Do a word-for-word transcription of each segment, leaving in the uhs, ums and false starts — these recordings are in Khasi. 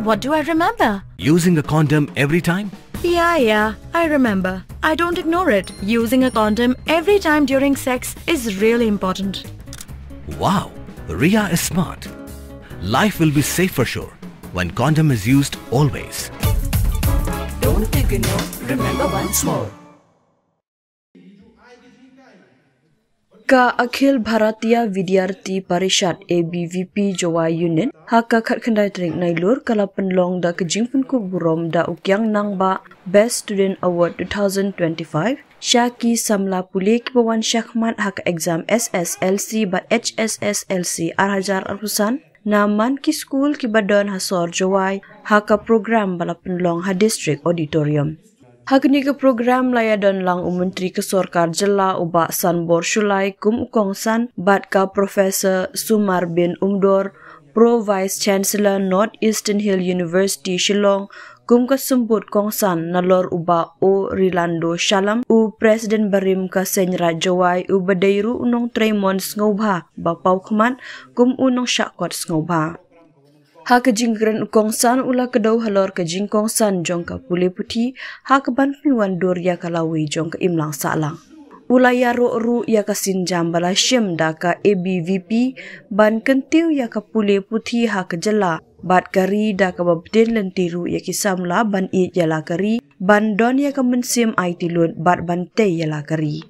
What do I remember? Using a condom every time? Yeah, yeah, I remember. I don't ignore it. Using a condom every time during sex is really important. Wow, Ria is smart. Life will be safe for sure when condom is used always. Don't ignore, remember once more. Ka Akhil Bharatiya Vidyarthi Parishad, A B V P, Jowai Unit, ha ka khatkhyndai tarik Nailur, ka la pynlong da ka jingpynkup burom da u Kiang Nangbah Best Student Award two thousand twenty-five sha ki samla pule kiba wan shakhmat ha ka exam S S L C bad H S S L C ar hajar arphew san na man ki skul kiba don ha sor Jowai, ha ka program ba la pynlong ha District Auditorium. Ha kane ka program la ïadon lang u Myntri ka Sorkar Jylla u Bah Sanbor Shullai kum u kongsan, bad ka Professor Sumarbin Umdor, Pro Vice Chancellor North Eastern Hill University Shillong, kum ka symbud kongsan, nalor u Bah O Rilando Shallam, u President barim ka Seiñ Raij Jowai, uba dei ruh u nongtrei mon sngewbha ba paw khmat kum u nongshah kot sngewbha. Ha ka jingkren u kongsan u la kdew halor ka jingkongsan jong ka pule puthi, ha kaban pynwandur ïa ka lawei jong ka imlang sahlang. U la ïaroh ruh ïa ka sienjam ba la shim da ka A B V P ban kyntiew ïa ka pule puthi ha ka jylla bad ka ri, da kaba btin lynti ruh ïa ki samla ban ïeit ïa la ka ri, ban don ïa ka mynsiem aiti lut bad ban tei ïa la ka ri.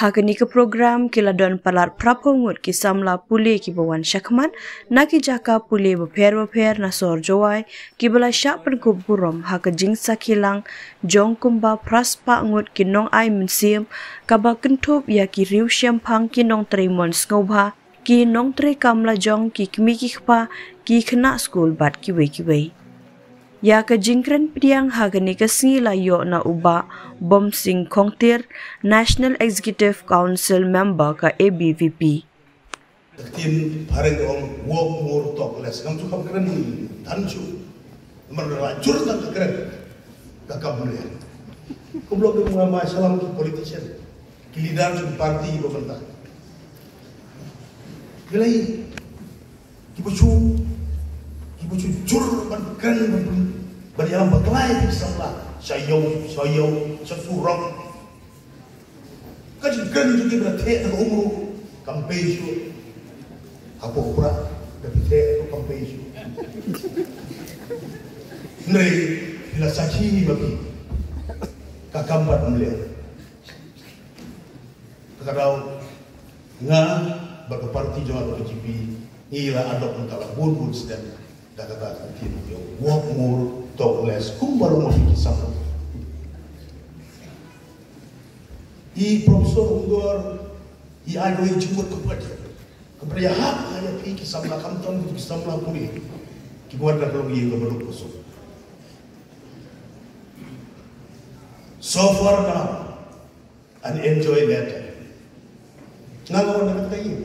Ha kane ka program ki la don palat phra phew ngut ki samla pule kiba wan shakhmat na ki jaka pule bapher bapher na sor Jowai, kiba la shah pynkup burom ha ka jingsakhi lang jong kumba phra spah ngut ki nongai mynsiem, kaba kynthup ïa ki riewshemphang, ki nongtrei mon sngewbha, ki nongtrei kam lajong, ki kmie ki kpa, ki khynnah skul bad kiwei kiwei. Ïa ka jingkren pdiang ha kane ka sngi la ïoh na u Bah Bomsing Khongtir, National Executive Council Member ka A B V P. Ka ktien phareng ka ong, "Walk more, talk less." Ngam ju kham kren than shuh. Namar la jur tang ka kren, ka kam mlien. Kumba ka ma, ma shalam ki politician, ki leader jong party ba mynta. Ki la ïa, kiba shu, kiba shu jur ban kren, ban, ban ïalam bakla ïa ki samla. Sha ïew, sha ïew, sha surok. Ka jingkren jong ki ba la theh da ka um ruh kam pei shuh. Hapoh Prah da phi theh ruh kam pei shuh. Hynrei phi la sakhi ma phi, ka kam bad mlien. Ka daw nga bad ka party jong nga ka B J P ngi la adopt mynta la bun bun snem. Da kata ka ktien, walk more, talk less. Kumba long ma phi ki samla. I Professor Umdor i ai da i jingmut ka pyrthei. Ka pyrthei ha ka ïa phi ki samla, khamtam ki samla pule, kiba wan da ka longïing kaba duk ka suk. Suffer now and enjoy later. Nga nga wan na kata ka ïing.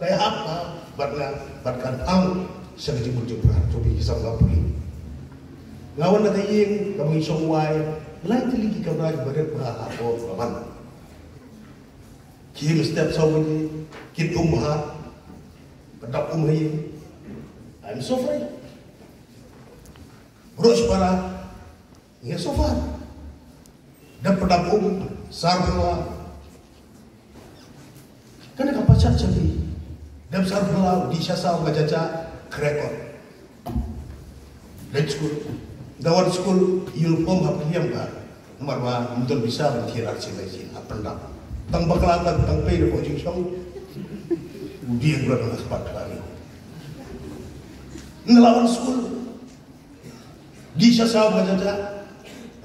Ka ïahap ka bad nga, bad kan ang sha ka jingmut jingpyrkhat jong phi ki samla pule. Nga wan na ka ïing kaba ngi shong wai, lai tylli ki kamra kiba rit bha ha ka por ba man. Ki step saw baje, kit um bha, ka dap um ha ïing. I'm suffering. Baroh shi para ngi suffer. Dep pyndonkam, sar phylla. Kane ka pachat sha phi. Dep sar phylla, dih sha saw ka jaja, khreh kot. Leit skul. Da wan skul, uniform hap khlem ka. Namar ba ym don pisa ban thied arsien lai sien, hap pyndap. Tang bakla tang, tang pei da pok jingshong. U dih ruh da spat khlari. Nga la wan skul. Dih sha saw ka jaja,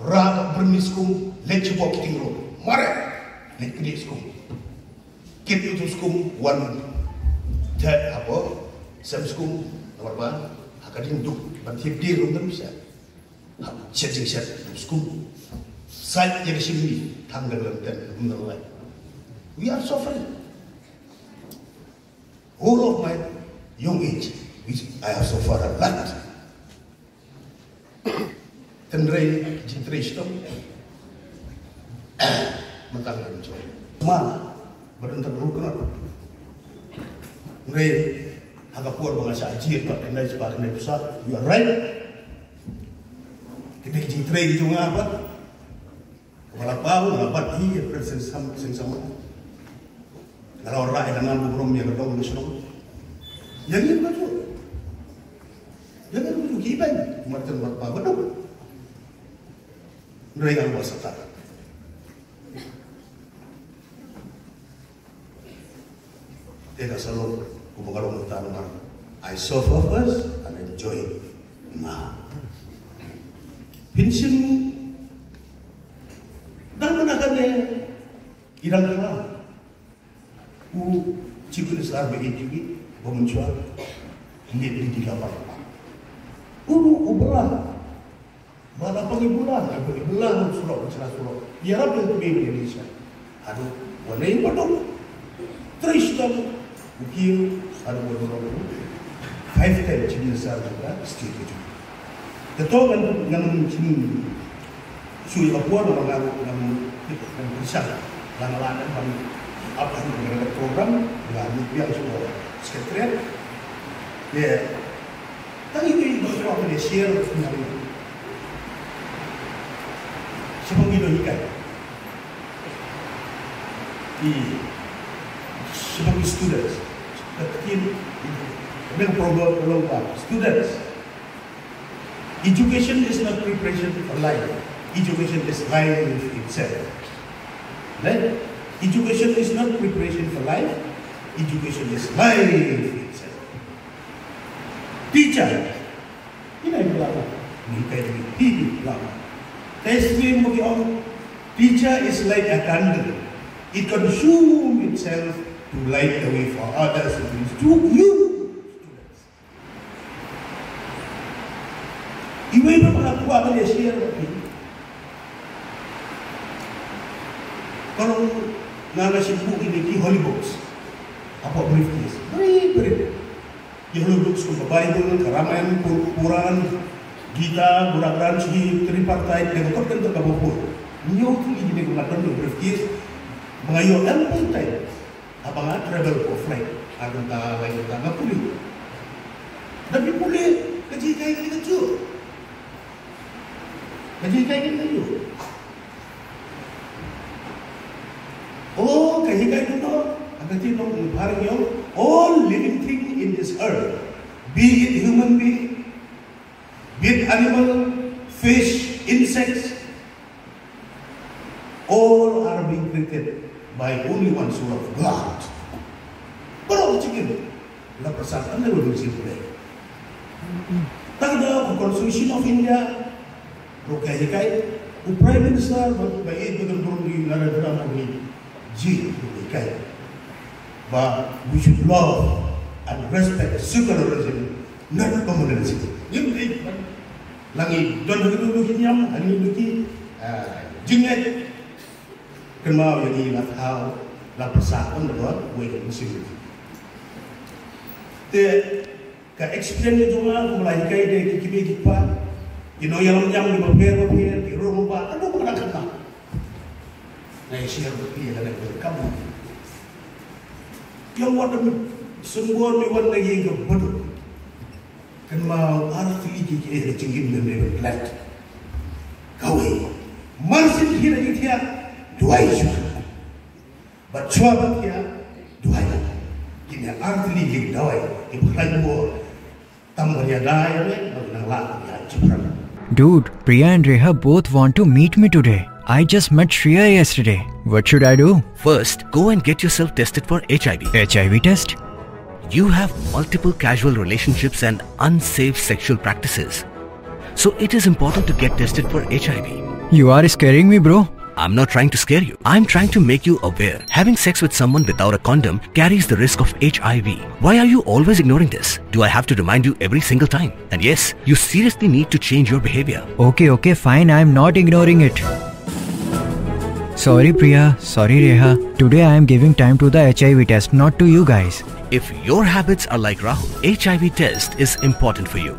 rah ka byrni skum, leit shibok king ro. Mareh, leit kdih skum. Kit utu skum, wan theh hapoh sem skum, namar ba ha ka jingduk ban thied die ruh ym don pisa. Hap shet jingshet utu skum. Sait ïa ka shim ni, thang dang lem ten, ym don lai. We are suffering. Whole of my young age, which I have suffered a lot. Tynrai, jingtrei shitom. Mynta nga ym joi. Ma, ba don tang ruh kynnoh. Tynrai, Ha ka por ba nga shah jied ba kane ba kane pisa, you are right. Kita ki jingtrei ki jong nga ba. Kaba la paw, nga la bat hi, President Sam, Sing Sam. Nga la rai da ngam burom ïa ka dong ka shnong. Ïa ngi ba tu. Ïa ngi ba tu ki ban, Martin ba ba ba tu. Nrei nga ba sata. Te ka salon, kumba ka long ta namar, I suffer first and enjoy it now. Pynshim dang mana kane i dang kala. U Chief Minister ba i jiki ba mynshwa ni di di ka ba. U u bela Ba la pang i bula, la pang i bula, surok, surok, surok. Ïarap ïa u kmie Malaysia. Haduh, wan ai baduk. Trei shitom, u kiew, haduh, wan baduk. Five time Chief Minister jong ka state ka jong. Te to ngan, ngan shu ïa ka por, ngan, ngan, ngan pyrshang. Ngan la, ngan ban, apa, ngan program, ngan biang shu secretariat. Ïa. Tang ito i ba shuwa ka share na ri. Shaphang ito hikai. I shaphang students. Ka ktien i, ka proverb ka long ba students. Education is not preparation for life. Education is life itself. Right? Education is not preparation for life. Education is life itself. Teacher. Ina ïa la. Ni kai ni hi ni la. Kai swi mo ki ong. Teacher is like a candle. It consumes itself to light the way for others. It is to you. Iwei ba pernah kuat ba dia share ba ki. Kalau nga nga sibuk ini ki holy books. Apa briefcase. Beri, beri. Ïa ka Bible, ka Ramayan, Pur-, Puran, Gita, Buddha Granth Sahib, tripartite, dei ka kot kynta kaba pur. Ñiew tylli jingïadei ka don ka briefcase, ba nga ïoh ample time. Haba nga travel ko flight, ar kynta, lai kynta, nga pule. Da phi pule, ka jinghikai ka jong. Ka jinghikai ka jong. Oh, ka hikai kumno, ha ka ktien nongpynim, all living thing in this earth, be it human being, be it animal, fish, insects, all are being created by only one soul of God. Baroh shi kynta. La pyrshang ynda ruh dang sngewthuh. Tang da ka Constitution of India ruh ka hikai, u Prime Minister ba, ba ïeit ba don burom, u Narendra Modi ji ruh ka hikai ba we should love and respect secularism, not communalism. Ngim ïeit ba la ngi don ha ki duh ki niam, ha ki duh ki, ah, jingngeit. Kynmaw ïa ngi la thaw, la pyrshah, ym da don wei ka mynsiem. Te ka experience jong nga, kumba la hikai da ki kmie ki kpa, ki nongïalam jam kiba pher ba pher, ki rung ba, ka dei ba ka dang kynmaw. Nga ïa share bad phi ïa kane ka kam. Ïa wat da symbol, me wan na ïing ka baduk. Kynmaw ar tylli ki, ki, eh, jingim ne, ne, ne, kawei. Mar syn khie da ki thiah, duwai shuwa. Bad shuwa ba thiah, duwai. Kine ar tylli ki dawai, ki bkhlaiñ bor. Tam ban ïada ïa me, bad nang lah ban ïa jingpyrshah. Dude, Priya and Reha both want to meet me today. I just met Shreya yesterday. What should I do? First, go and get yourself tested for H I V. H I V test? You have multiple casual relationships and unsafe sexual practices. So it is important to get tested for H I V. You are scaring me, bro. I'm not trying to scare you. I'm trying to make you aware. Having sex with someone without a condom carries the risk of H I V. Why are you always ignoring this? Do I have to remind you every single time? And yes, you seriously need to change your behavior. Okay, okay, fine. I'm not ignoring it. Sorry, Priya. Sorry, Reha. Today I am giving time to the H I V test, not to you guys. If your habits are like Rahul, H I V test is important for you.